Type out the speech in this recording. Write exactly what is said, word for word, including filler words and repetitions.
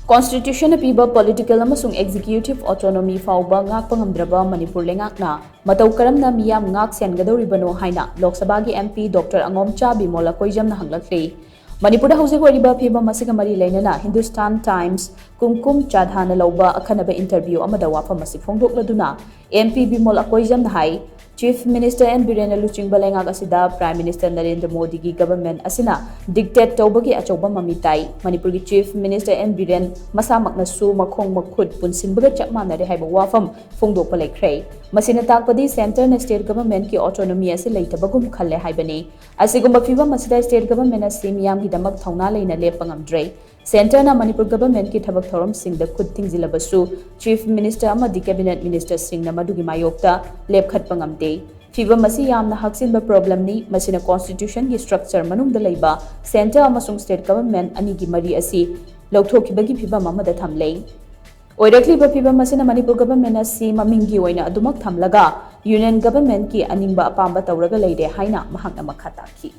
Constitution ꯄꯤꯕ political ꯑꯃꯁꯨꯡ executive autonomy ꯐꯥꯎꯕ ꯉꯥꯛꯄ ꯉꯝꯗ꯭ꯔꯕ ꯃꯅꯤꯄꯨꯔ ꯂꯩꯉꯥꯛꯅ ꯃꯇꯧ ꯀꯔꯝꯅ ꯃꯤꯌꯥꯝ ꯉꯥꯛ ꯁꯦꯟꯒꯗꯧꯔꯤꯕꯅꯣ ꯍꯥꯏꯅ ꯂꯣꯛ ꯁꯚꯥꯒꯤ MP Doctor ꯑꯉꯣꯝꯆꯥ ꯕꯤꯃꯣꯜ ꯑꯀꯣꯏꯖꯝꯅ ꯍꯪꯂꯛꯂꯤ꯫ ꯃꯅꯤꯄꯨꯔꯗ ꯍꯧꯖꯤꯛ ꯑꯣꯏꯔꯤꯕ ꯐꯤꯕꯝ ꯑꯁꯤꯒ ꯃꯔꯤ ꯂꯩꯅꯅ Hindustan Times ꯀꯨꯝꯀꯨꯝ ꯆꯥꯙꯥꯅ ꯂꯧꯕ ꯑꯈꯟꯅꯕ interview ꯑꯃꯗ ꯋꯥꯐꯝ ꯑꯁꯤ ꯐꯣꯡꯗꯣꯛꯂꯗꯨꯅ MP ꯕꯤꯃꯣꯜ ꯑꯀꯣꯏꯖꯝꯅ ꯍꯥꯏ, Chief Minister ꯑꯦꯟ ꯕꯤꯔꯦꯟꯅ ꯂꯨꯆꯤꯡꯕ ꯂꯩꯉꯥꯛ ꯑꯁꯤꯗ Prime Minister ꯅꯔꯦꯟꯗ꯭ꯔ ꯃꯣꯗꯤꯒꯤ government ꯑꯁꯤꯅ dictate ꯇꯧꯕꯒꯤ ꯑꯆꯧꯕ ꯃꯃꯤ ꯇꯥꯏ꯫ ꯃꯅꯤꯄꯨꯔꯒꯤ Chief Minister ꯑꯦꯟ ꯕꯤꯔꯦꯟ ꯃꯁꯥꯃꯛꯅꯁꯨ ꯃꯈꯣꯡ ꯃꯈꯨꯠ ꯄꯨꯟꯁꯤꯟꯕꯒ ꯆꯞ ꯃꯥꯟꯅꯔꯦ ꯍꯥꯏꯕ ꯋꯥꯐꯝ ꯐꯣꯡꯗꯣꯛꯄ ꯂꯩꯈ꯭ꯔꯦ꯫ ꯃꯁꯤꯅ ꯇꯥꯛꯄꯗꯤ centreꯅ state governmentꯀꯤ autonomy ꯑꯁꯤ ꯂꯩꯇꯕꯒꯨꯝ ꯈꯜꯂꯦ ꯍꯥꯏꯕꯅꯤ꯫ ꯑꯁꯤꯒꯨꯝꯕ ꯐꯤꯕꯝ ꯑꯁꯤꯗ state government ꯑꯁꯤ ꯃꯤꯌꯥꯝꯒꯤꯗꯃꯛ ꯊꯧꯅꯥ ꯂꯩꯅ ꯂꯦꯞꯄ ꯉꯝꯗ꯭ꯔꯦ꯫ Centreꯅ ꯃꯅꯤꯄꯨꯔ governmentꯀꯤ ꯊꯕꯛ ꯊꯧꯔꯝꯁꯤꯡꯗ ꯈꯨꯠ ꯊꯤꯡꯖꯤꯜꯂꯕꯁꯨ Chief Minister ꯑꯃꯗꯤ Cabinet Ministerꯁꯤꯡꯅ ꯃꯗꯨꯒꯤ ꯃꯥꯌꯣꯛꯇ ꯂꯦꯞꯈꯠꯄ ꯉꯝꯗꯦ꯫ ꯐꯤꯕꯝ ꯑꯁꯤ ꯌꯥꯝꯅ ꯍꯛꯆꯤꯟꯕ problemꯅꯤ꯫ ꯃꯁꯤꯅ Constitutionꯒꯤ structure ꯃꯅꯨꯡꯗ ꯂꯩꯕ centre ꯑꯃꯁꯨꯡ state government ꯑꯅꯤꯒꯤ ꯃꯔꯤ ꯑꯁꯤ ꯂꯧꯊꯣꯛꯈꯤꯕꯒꯤ ꯐꯤꯕꯝ ꯑꯃꯗ ꯊꯝꯂꯦ꯫ ꯑꯣꯏꯔꯛꯂꯤꯕ ꯐꯤꯕꯝ ꯑꯁꯤꯅ ꯃꯅꯤꯄꯨꯔ government ꯑꯁꯤ ꯃꯃꯤꯡꯒꯤ ꯑꯣꯏꯅ ꯑꯗꯨꯃꯛ ꯊꯝꯂꯒ Union governmentꯀꯤ ꯑꯅꯤꯡꯕ ꯑꯄꯥꯝꯕ ꯇꯧꯔꯒ ꯂꯩꯔꯦ ꯍꯥꯏꯅ ꯃꯍꯥꯛꯅ ꯃꯈꯥ ꯇꯥꯈꯤ꯫